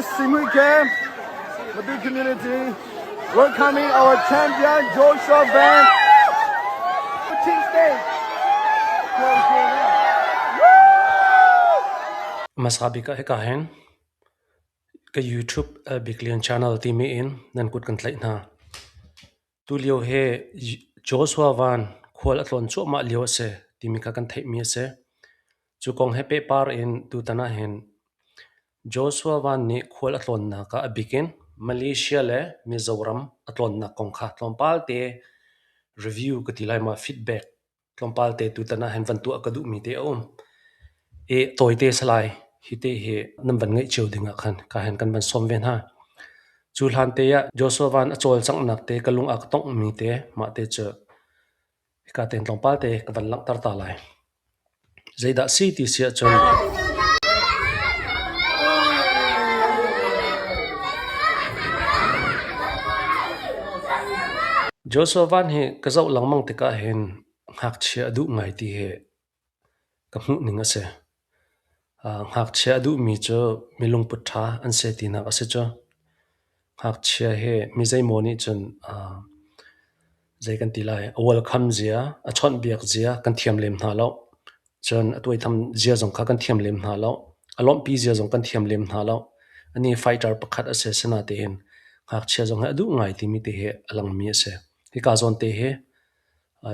is Simui Camp, the big community, welcoming our champion Joshua Van to Chin State. Hmasa bik ah hika hin ka YouTube Biklian channel timi in nan kut kan tlaih hna. Tulio hi Joshua Van khual a tlawn cuahmah lio a si timi kha kan theihmi a si. Cu kong he pehpar in tutan ahhin Joshua Van nih khual a tlawnnak ah a bik in Malaysia le Mizoram a tlawnnak kong kha tlawmpal te review ka ti lai maw feedback tlawmpal te tutan ahhin van tuah ka duhmi te a um. I tawite salai hi te hi nan van ngeih cio ding ah khan ka hin kan van sawm ve hna. Cu hlan te ah Joshua Van a cawlcanghnak te ka lung a ka tonghmi te mah te cu hika tein tlawmpal te ka van langhter ta lai. Zeidah si ti si ahcun Joshua Van hi ka zoh lengmang tikah hin ngakchia a duh ngai ti hi ka hmuh ning a si. Ngakchia a duhmi cu mi lungput ṭha an si tinak a si cu. Ngakchia hi mi zeimaw nih cun zei kan ti lai, a welcome zia, a chawnhbiak zia kan thiam lem hna lo. Cun a tuaitham zia zong kha kan thiam lem hna lo. A lawmhpi zia zong kan thiam lem hna lo. Ani fighter pakhat a si. Asinain ngakchia zong hi a duh ngai timi te hi a langmi a si. Hika zawn te hi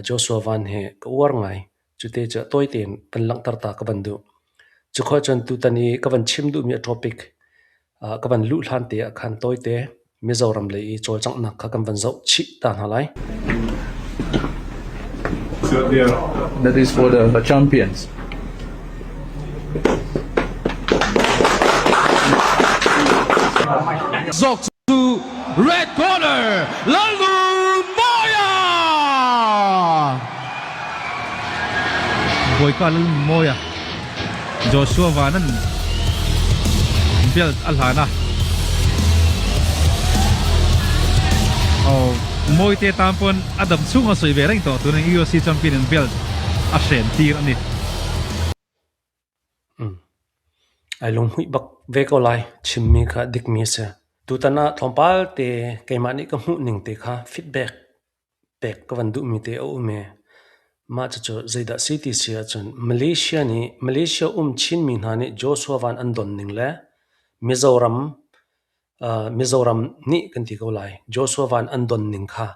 Joshua Van hi ka uar ngai. Cute cu tawi tein van langhter ta ka van duh. Cukhua cun tutan i ka van chim duhmi a topic ka van luh hlan te ah khan tawite Mizoram lei i cawlcanghnak kha kan van zoh chih ta hna lai. That is for the champions. Zawk cu red corner Lalnun Mawia! Bawipa Lalnun Mawia Joshua Van an belt a hlan a. Oh, Mawite tan pawn a dam chung a sawi ve reng tawh tunin UFC champion in belt a hren tir ani. Ai lunghmuih bak ve ko lai. Chimmi kha dikmi a si. Tutan ah tlawmpal te keimah nih ka hmuh ning te kha feedback pek ka van duhmi te a um i mah cucu zeidah si ti si ahcun Malaysia nih Malaysia um Chinmi hna nih Joshua Van an don ning le Mizoram Mizoram nih kan ti ko lai Joshua Van an don ning kha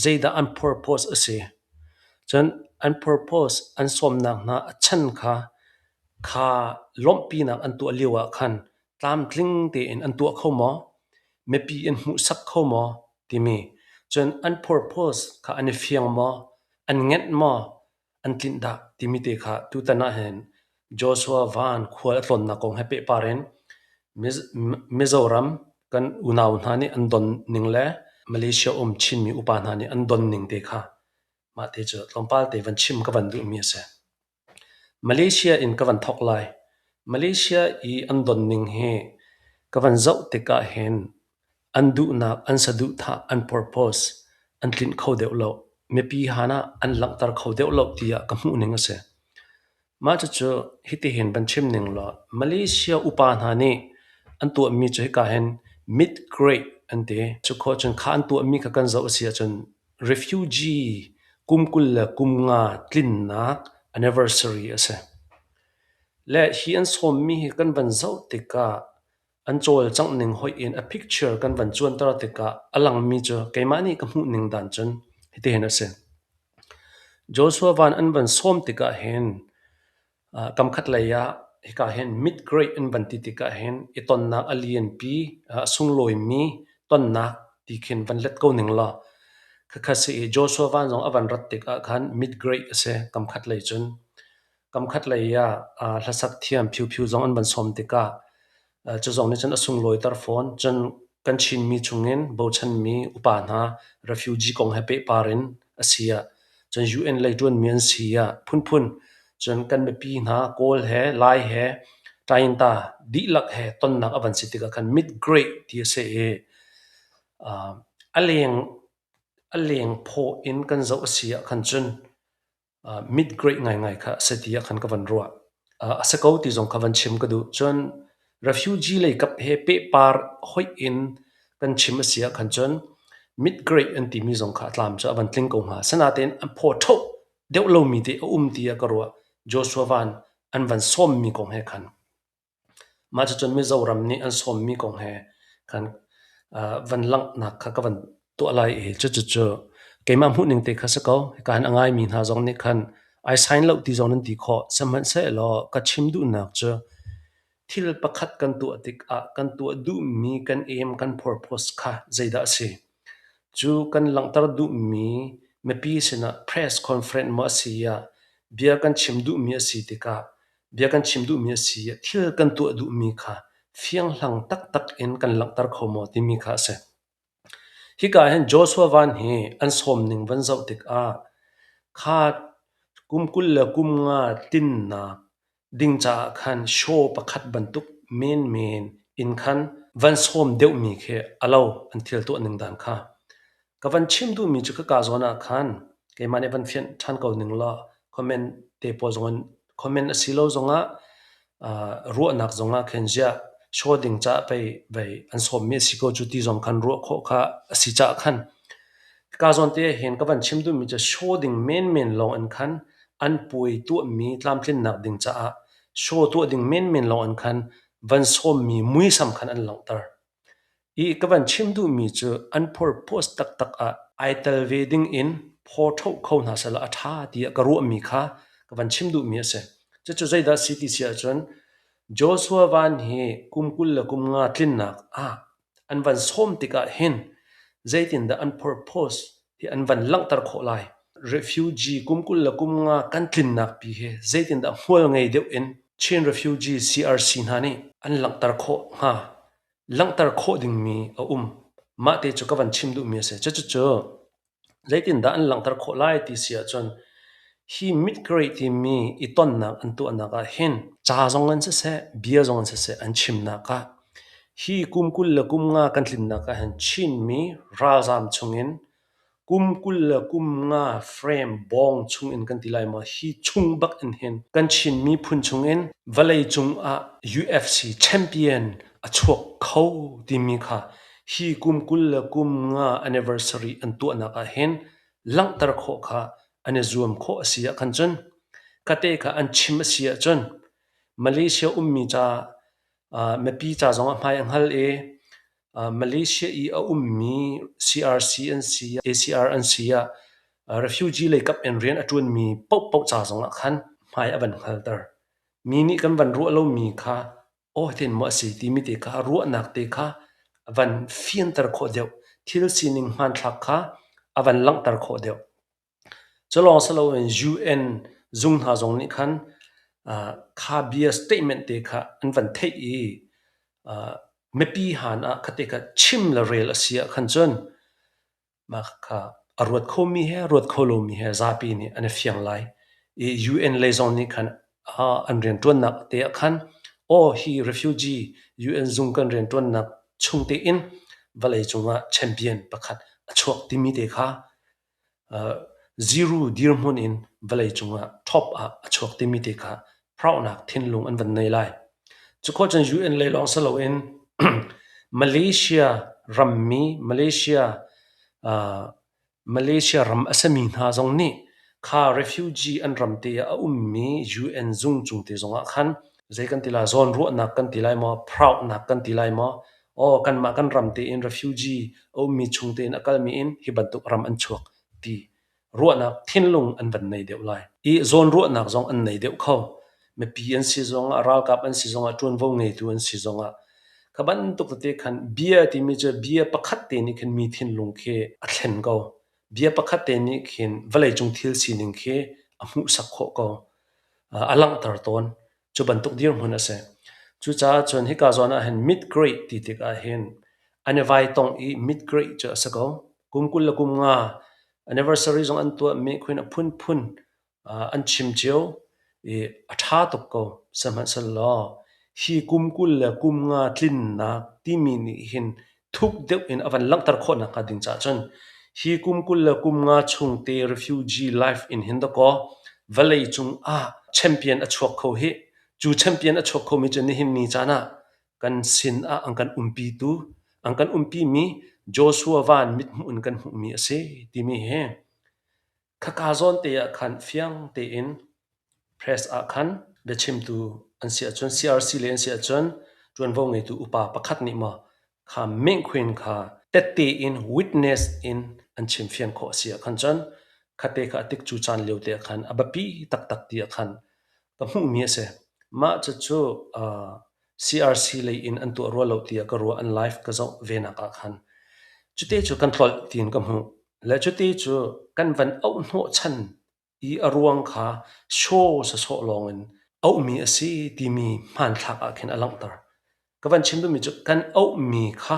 zeidah an purpose a si. Cun an purpose an sawmnak hna a chan kha kha lawmhpinak an tuah lio ah khan tlamtling tein an tuah kho maw? Mipi an hmuhsak kho maw? timi. Cun an purpose kha an i fiang maw? An ngenh maw? An tlinh dah? timi te kha tutan ahhin Joshua Van khual a tlawnnak kong he pehpar in Mizoram kan unau hna nih an don ning le Malaysia um Chinmi upa hna nih an don ning te kha mah te cu tlawmpal te van chim ka van duhmi a si. Malaysia in ka van thawk lai. Malaysia i an don ning hi ka van zoh tikah hin an duhnak, an saduhthah, an purpose an tlinh kho deuh lo. Mipi han ah an langhter kho deuh lo tiah ka hmuh ning a si. Mah cucu hitihin van chim ning law Malaysia upa hna nih an tuahmi cu hika hin mid-grade an ti. Cu khawh cun kha an tuahmi kha kan zoh a si ahcun refugee kum 25 tlinnak anniversary a si. Le hi an sawmmi hi kan van zoh tikah an cawlcangh ning hoih in a picture kan van cuanter tikah a langmi cu keimah nih ka hmuh ning dan cun hitihin a si. Joshua Van an van sawm tikah hin kamkhat lei ah hika hin mid grade an van ti tikah hin i tonnak a lianpi a sunglawimi tonnak ti khin van let ko ning law khakha si i Joshua Van zong a van rat tikah khan mid grade a si kamkhat lei cun. Kamkhat lei ah hlasak thiam phiuphio zong an van sawm tikah cu zong nih cun a sunglawiter fawn. Cun kan Chinmi chungin bochanmi upa hna refugee kong he pehpar in a si ah, cun UN lei ṭuanmi an si ah phunphun, cun kan mipi hna Kawl he Lai he Tainta dihlak he tonnak a van si tikah khan mid grade ti a si i a leng phaw in kan zoh a si ah khan cun mid-grade ngaingai kha a si tiah khan ka van ruah. A si ko ti zong kha van chim ka duh. Cun Refugee lei kap he pehpar hoih in kan chim a si ahkhan cun mid grade an timi zong kha a tlam cu a van tling ko hnga. Sinain an phaw ṭhoh deuh lomi te a um tiah ka ruah. Joshua Van an van sawmmi kong he khan. Mah cucun Mizoram nih an sawmmi kong he khan van langhnak kha ka van tuah lai i cucucu keimah hmuhning te kha si ko. Hika hin a ngaimi hna zong nih khan ai sign lo ti zong nan ti khawh. Sihmanhsehlaw ka chim duhnak cu thil pakhat kan tuah tikah kan tuah duhmi kan aim kan purpose kha zeidah a si? Cu kan langhter duhmi mipi sinah press conference maw a si ah bia kan chim duhmi a si tikah bia kan chim duhmi a si ah thil kan tuah duhmi kha fianghlang taktak in kan langhter kho maw timi kha a si. Hika hin Joshua Van hi an sawmning van zoh tikah kha kum 25 tlinnak ding caah khan show pakhat bantuk menmen in khan van sawm deuhmi khi a lo an thil tuah ning dan kha. Ka van chim duhmi cu khaka zawn ah khan keimah nih van fianh ṭhan ko ning law comment te pawl zong in comment a si lo zongah ruahnak zongah khin ziah show ding caah pei vei an sawmmi a si ko cu ti zong khan ruah khawh kha a si caah khan hika zawn te hin ka van chim duhmi cu show ding menmen lawng in khan an puai tuahmi tlamtlinnak ding caah show tuah ding menmen lawng in khan van sawmmi muisam khan an langhter. I ka van chim duhmi cu an purpose taktak ah ai tel ve ding in pawṭhoh kho hna sehlaw a ṭha tiah ka ruahmi kha ka van chim duhmi a si. Cucu zeidah a si ti si ahcun Joshua Van hi kum 25 tlinnak ah an van sawm tikah hin zeitindah an purpose hi an van langhter khawh lai. Refugee kum 25 kan tlinnak pi hi zeitindah hmual ngei deuh in Chin Refugee CRC hna nih an langhter khawh hnga? Langhter khawh dingmi a um. Mah te cu ka van chim duhmi a si. Cucucu zeitindah an langhter khawh lai ti si ahcun hi mid-grade timi i tonnak an tuahnak ah hin ca zong an siseh, bia zong an siseh an chimnak ah hi kum 25 kan tlinnak ah hin Chinmi ralzaam chungin Kum 25 frame bawng chungin kan ti lai maw hi chung bak in hin kan Chin miphun chungin vawleicung ah UFC champion a chuak kho timi kha hi kum 25 anniversary an tuahnak ah hin langhter khawh kha an i zuam khawh a si ah khan cun kate kha an chim a si ahcun Malaysia ummi ca mipi ca zong ah hmai a hngal i Malaysia i a ummi CRC an si, ACR an si ah refugee lei kap in rian a ṭuanmi paohpaoh ca zongah khan hmai a van hngalter. Mi nih kan van ruah lomi kha aw hitin maw a si timi te kha ruahnak te kha a van fianter khawh deuh. Thil sining hmanthlak kha a van langhter khawh deuh. Cu lawng si loin UN zung hna zong nih khan kha bia statement te kha an van theih i mipi han ah khate kha chim le rel a si ah khan cun mah kha a ruat khomi he ruat kho lomi he zapi nih an i fiang lai i UN lei zong nih khan an rianṭuannak te ah khan aw hi refugee UN zung kan rianṭuannak chung tein vawlei cungah champion pakhat a chuak timi te kha Zero dirhmun in vawleicung ah top ah a chuak timi te kha proudnak thinlung an van nei lai. Cukhawh cun UN lei lawng si loin Malaysia rammi Malaysia Malaysia ram a simi hna zong nih kha refugee an ram te ah a ummi UN zung cung te zongah khan zei kan ti lai zawnruahnak kan ti lai maw proudnak kan ti lai maw aw kanmah kan ram tein refugee a ummi chung tein a kalmi in hi bantuk ram an chuak ti ruahnak thinlung an van nei deuh lai i zawnruahnak zong an nei deuh kho mipi an si zongah ralkap an si zongah ṭuanvo ngeitu an si zongah kha bantuk tete khan bia timi cu bia pakhat te nih khin mi thinlung khi a thlen ko bia pakhat te nih khin vawleicung thil sining khi a hmuhsak khawh ko a langhter tawn Cu bantuk dirhmun a si. Cucaah cun hika zawn ah hin mid-grade ti tikah hin an i vai tong i mid-grade cu a si ko. Kum 25 anniversary zong an tuah mi khuin a phunphun an chim cio i a ṭha tuk ko. Sihmanhsehlaw hi kum 25 tlinnak timi nih hin thuk deuh in a van langhter khawh nakhnga ding caah cun hi kum 25 chung te refugee life in hin dakaw vawlei cung ah champion a chuak kho hi cu champion a chuak khomi cu nihin ni caan ah Kan sin ah an kan umpitu, an kan umpimi Joshua Van mithmuh in kan hmuhmi a si timi hi khaka zawn te ah khan fiang tein press ah khan biachimtu an si ahcun CRC le an si ahcun ṭuanvo ngeitu upa pakhat nih maw kha mingkhuin kha tette in witness in an chimfian khawh a si ah khan cun khate kha a tik cu caan lio te ah khan a biapi taktak ti ah khan ka hmuhmi a si. Mah cucu CRC lei in an tuah rua lo tiah ka ruah an live ka zoh ve nak ah khan. Cute cu kan tlolh tiin ka hmuh. Le cute cu kan van auh hnawhchan i a ruang kha show sawsawh lawngin auhmi a si timi hmanthlak ah khin a langhter. Ka van chim duhmi cu kan auhmi kha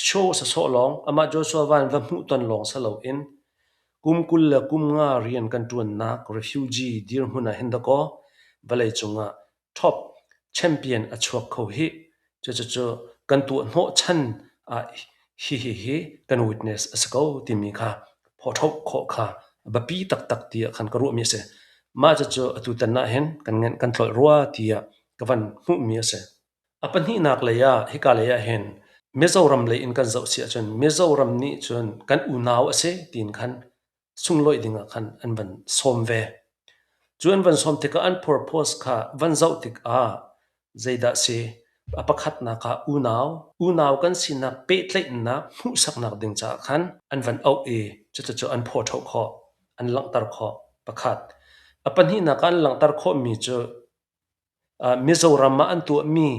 show sawsawh lawng amah Joshua Van va hmuhton lawng si loin kum 20 le kum nga rian kan ṭuannak refugee dirhmun ah hin dakaw vawleicung ah top champion a chuak kho hih. Cucucu kan tuah hnawhchan ah hihi hi kan witness a si ko timi kha phawṭhoh khawh kha a biapi taktak tiah khan ka ruahmi a si. Mah cucu atutan ah hin kan ngenh kan tlolh rua tiah ka van hmuhmi a si. A pahnihnak lei ah hika lei ah hin Mizoram lei in kan zoh si ahcun Mizoram nih cun kan unau a si tiin khan sunglawih dingah khan an van sawm ve. Cu an van sawm tikah an purpose kha van zoh tikah zeidah si? A pakhatnak ah unau, unau kan sinak pehtlaihnak hmuhsaknak ding caah khan an van auh i cucu an phawṭhoh khawh, an langhter khawh pakhat. A pahnihnak ah an langhter khawhmi cu Mizoram ah an tuahmi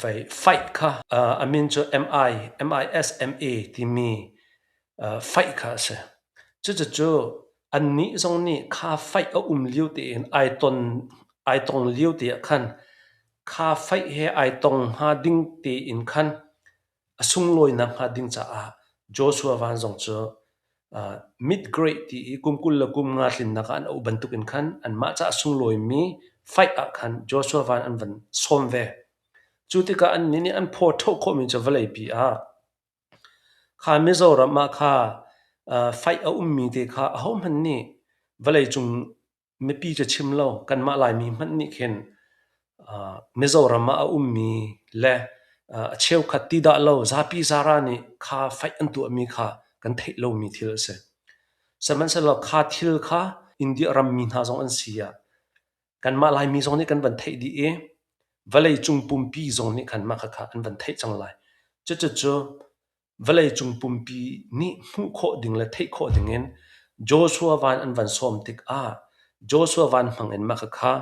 vei fight kha a min cu MI, MISMA timi fight kha a si. Cucucu annih zong nih kha fight a um lio tein ai ton ai tong lio te ah khan kha fight he ai tong hnga ding tein khan A sunglawinak hnga ding caah Joshua Van zong cu mid-grade ti i kum 25 tlinnak ah an auh bantukin khan anmah caah sunglawimi fight ah khan Joshua Van an van sawm ve. Cu tikah annih nih an phaw ṭhoh khawhmi cu vawleipi ah kha Mizoram ah kha fight a ummi te kha ahohmanh nih vawleicung Mipi cu chim lo, kanmah Laimi hmanh nih khin Mizoram ah a ummi le a cheukhat ti dah lo zapi zara nih kha faih an tuahmi kha kan theih lomi thil a si. Sihmanhsehlaw kha thil kha India rammi hna zong an si ah kanmah Laimi zong nih kan van theih dih i vawleicung pumpi zong nih khan mah khakha an van theih cang lai. Cucucu Vawleicung pumpi nih hmuh khawh ding le theih khawh dingin Joshua Van an van sawm tikah Joshua Van hmangin mah khakha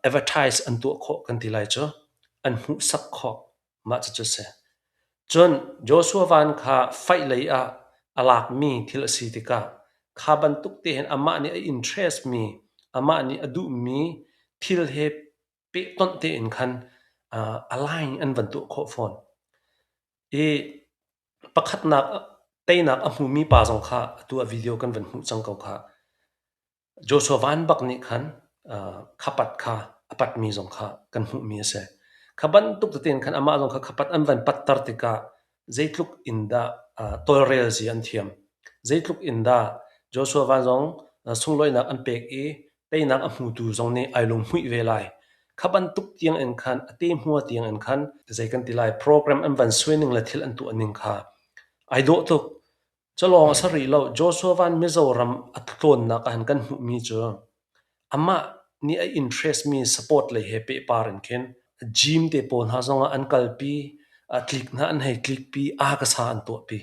advertise an tuah khawh kan ti lai cu an hmuhsak khawh mah cucu a si. Cun Joshua Van kha faih lei ah a lakmi thil a si tikah kha bantuk te hin amah nih a interest mi amah nih a duhmi thil he pehtonh tein khan align an van tuah khawh fawn. I pakhatnak teinak a hmumi pa zong kha atu a video kan van hmuh cang ko kha. Joshua Van bak nih khan khapat kha a patmi zong kha kan hmuhmi a si. Kha bantuk tein khan amah zong kha khapat an van patter tikah zeitluk in dah tawlrel zia an thiam. Zeitluk in dah Joshua Van zong sunglawinak an pek i teinak a hmutu zong nih ai lunghmuih ve lai. Kha bantuk tiang in khan a te hmua tiang in khan zei kan ti lai program an van suai ning le thil an tuah ning kha ai dawh tuk. Culawng a si rih lo Joshua Van Mizoram a tlawnnak ah hin kan hmuhmi cu amah nih a interest mi support lei he pehpar in khin gym te pawl hna zongah an kalpi, a tlik hna an hei tlikpi, aa ka sa an tuahpi.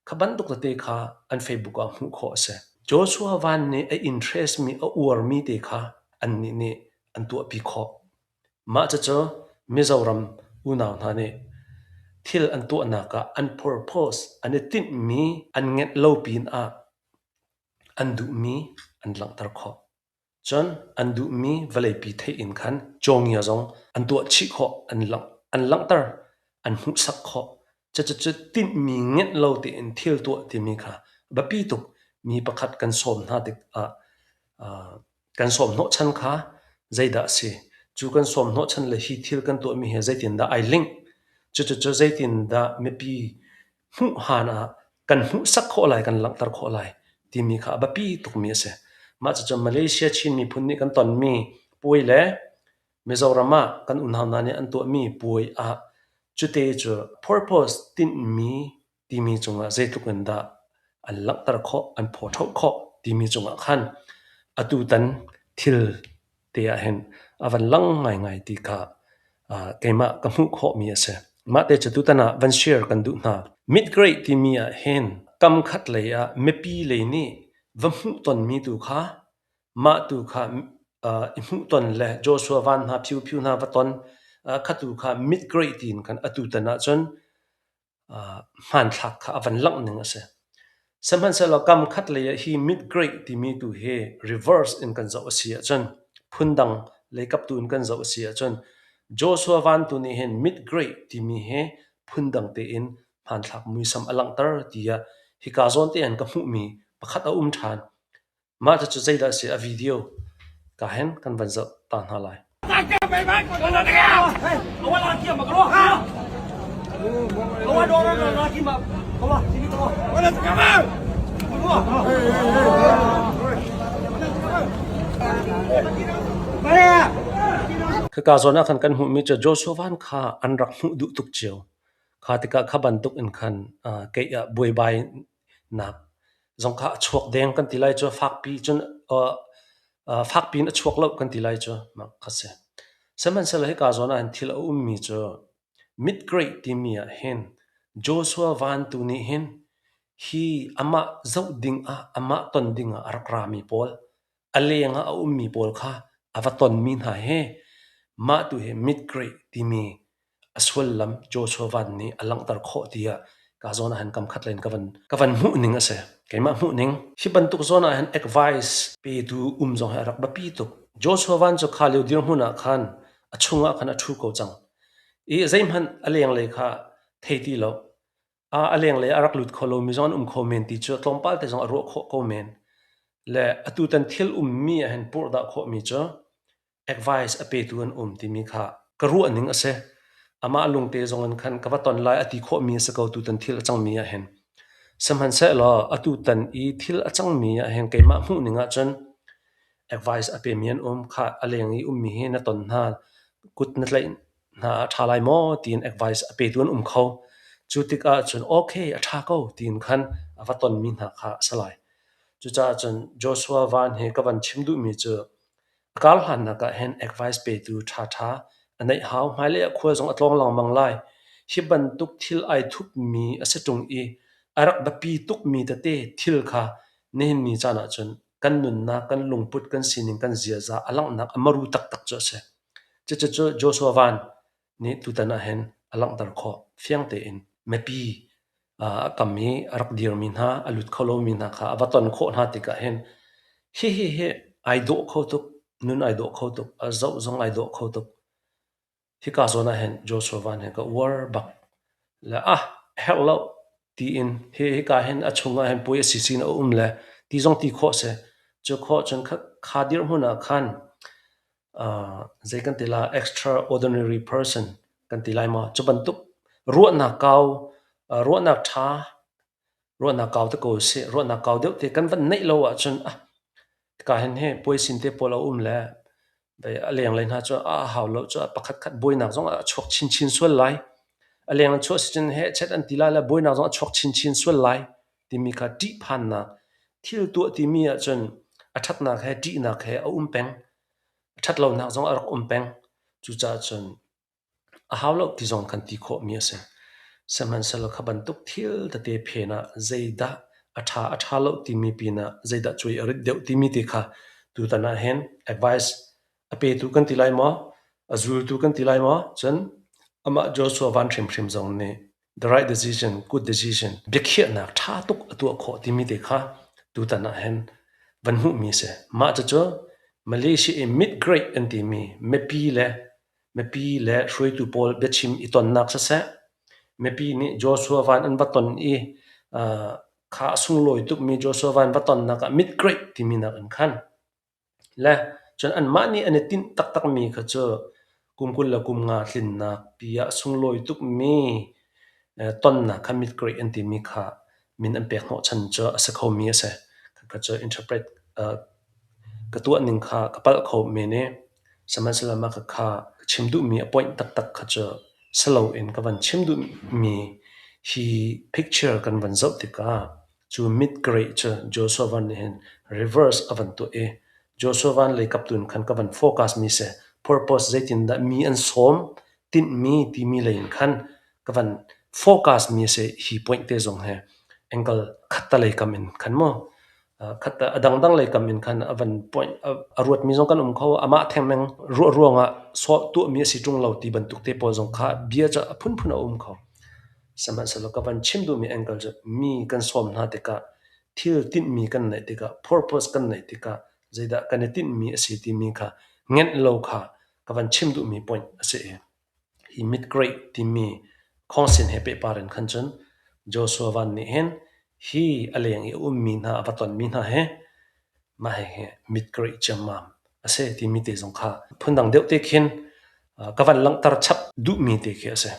Kha bantuk tete kha an Facebook ah hmuh khawh a si. Joshua Van nih a interest mi a uarmi te kha annih nih an tuahpi khawh. Mah cucu Mizoram unau hna nih thil an tuahnak ah an purpose an i tinhmi an ngenh lo pinah an duhmi an langhter khawh. Cun an duhmi vawleipi theih in khan cawngia zong an tuah chih khawh, an langhter, an hmuhsak khawh. Cucucu tinhmi ngenh lo tein thil tuah timi kha biapi tuk mi pakhat kan sawm hna tikah kan sawm hnawhchan kha zeidah a si? Cu kan sawm hnawhchan le hi thil kan tuahmi he zeitindah ai link? Cucucu zeitindah mipi hmuh han ah kan hmuhsak khawh lai, kan langhter khawh lai timi kha a biapi tukmi a si. Mah cucu Malaysia Chin miphun nih kan tonmi puai le. Mizoram ah kan unau hna nih an tuahmi puai ah cute cu purpose tinhmi timi cungah zeitluk in dah an langhter khawh, an phawṭhoh khawh timi cungah khan atutan thil te ah hin a van lang ngaingai ti kha keimah ka hmuh khawhmi a si. Mah te cu tutan ah van share kan duh hna. Mid-grade timi ah hin kam khat lei ah mipi lei nih va hmuh tonmi tu kha mah tu kha i hmuhton le Joshua van hna Phyu Phyu hna va ton kha tu kha mid-grade tiin khan atutan ahcun hmanthlak kha a van langh ning a si. Sihmanhsehlaw kam khat lei ah hi mid-grade timi tu hi reverse in kan zoh a si ahcun phundang leikap tu in kan zoh a si ahcun Joshua van tu nih hin mid-grade timi hi phundang tein hmanthlak muisam a langhter tiah hika zawn te in ka hmuhmi pakhat a um ṭhan. Mah cucu zeidah a si? A video ka hen kan van zoh ta hna lai. Khika zawn ah khan kan hmuhmi cu Joshua van kha an rak hmuh duh tuk cio. Kha tikah kha bantuk in khan keih ah buaibai nak zong kha a chuak deng kan ti lai cu fakpi cun fakpi in a chuak lo kan ti lai cu mak kha si. Sihmanhsehlaw hika zawn ah hin thil a ummi cu mid-grade timi ah hin Joshua van tu nih hin hi amah zoh ding ah amah ton ding ah a rak rami pawl a leng ah a ummi pawl kha a va tonmi hna he mah tu hi mid-grade timi a sullam Joshua Van nih a langhter khawh tiah ka zawn ah hin kam khat len ka van ka van hmuh ning a si. Keimah hmuh ning. Hi bantuk zawn ah hin advice petu um zong hi a rak biapi tuk. Joshua Van cu kha lio dirhmun ah khan a chung ah khan a ṭhu ko cang. I zeihmanh a lenglei kha thei ti lo. A lenglei a rak lut kho lomi zong an um kho men ti cu tlawmpal te zong a ruah khawh ko men. Le atutan thil ummi ah hin purhdah khawhmi cu advice a petu an um timi kha ka ruah ning a si. Amah lungte zong in khan ka va ton lai a ti khawhmi a si ko tutan thil a cangmi ah hin. Sihmanhsehlaw atutan i thil a cangmi ah hin keimah hmuh ning ahcun advice a pemi an um kha a leng i ummi hi na ton hna kut na tlaih hna a ṭha lai maw tiin advice a petu an um kho. Cu tikah cun okay a ṭha ko tiin khan a va tonmi hna kha a si lai. Cucaah cun Joshua Van hi ka van chim duhmi cu A karhlannak ah hin advice petu ṭhaṭha a neih hau. Hmailei ah khual zong a tlawng lengmang lai. Hi bantuk thil ai thupmi a si ṭung i a rak biapi tukmi tete thil kha nihin ni caan ahcun kan nunnak, kan lungput, kan sining, kan ziaza a langhnak a maru taktak cu a si. Cucu Joshua Van nih tutan ah hin a langhter khawh. Fiang tein mipi a kam i a rak dirmi hna, a lut kho lomi hna kha a va ton khawh hna tikah hin hihi hi ai dawh kho tuk, nun ai dawh kho tuk, a zoh zong ai dawh kho tuk. Hika zawn ah hin Joshua Van hi ka uar bak. Le ah herh lo tiin hi hika hin a chungah hin puai a si sin a um le ti zong ti khawh si. Cu khawh cun kha dirhmun ah khan zei kan ti lai extraordinary person kan ti lai maw? Cu bantuk ruahnak kau, ruahnak ṭha, ruahnak kau te ko usih. Ruahnak kau deuh te kan van neih lo ahcun ah ka hin hi puaisin te pawl a um le a lenglei hna cu a hau lo cu pakhat khat buainak zong a chuak chinchin sual lai. A leng an chuah si cun hehchet an ti lai le buainak zong a chuak chinchin sual lai timi kha ṭihphannak thil tuah timi ahcun a ṭhatnak he ṭihnak he a um peng. A ṭhatlonak zong a rak um peng. Cucaah cun a hau lo ti zong kan ti khawhmi a si. Sihmanhsehlaw kha bantuk thil tete phen ah zeidah a ṭha a ṭha lo timi pinah zeidah cuai a rit deuh timi te kha tutan ah hin advice a petu kan ti lai maw, a zultu kan ti lai maw, cun amah Joshua Van hrimhrim zong nih the right decision, good decision, biakhiahnak ṭha tuk a tuah khawh timi te kha tutan ah hin van hmuhmi a si. Mah cucu Malaysia i mid-grade an timi mipi le hruaitu pawl biachim i tonnak siseh, mipi nih Joshua Van an va ton i kha a sunglawi tukmi Joshua Van va tonnak ah mid-grade timi nak in khan Le cun anmah nih an i tinh taktakmi kha cu kum 25 tlinnak pi ah sunglawi tukmi tonnak kha mitkuaih an timi kha min an pek hnawhchan cu a si khomi a si. Khakha cu interpret ka tuahning kha ka palh kho men i. Sihmanhsehlaw mah khakha ka chim duhmi a point taktak kha cu si loin ka van chim duhmi hi picture kan van zoh tikah cu mit kareh cu Joshua Van nih hin reverse a van tuah i Joshua Van lei kap tu in khan ka van focus mi si. Purpose zeitindah mi an sawm tinhmi timi lei in khan ka van focus mi a si. Hi point te zong hi angle khattalei kam in khan mu khat a dangdang lei kam in khan a van point a ruatmi zong kan um kho. Amah thengmeng ruah ruangah sawh tuahmi a si ṭung lo ti bantuk te pawl zong kha bia cu a phunphun a um kho. Sihmanhsehlaw ka van chim duhmi angle cu mi kan sawm hna tikah, thil tinhmi kan neih tikah, purpose kan neih tikah zeidah kan i tinhmi a si timi kha ngenh lo kha ka van chim duhmi point a si i hi mid-grade timi khawngsin he pehpar in khan cun Joshua Van nih hin hi a leng i a ummi hna a va tonmi hna he mah hihi mid-grade ciammam a si timi te zong kha phundang deuh te khin ka van langhter chap duhmi te khi a si.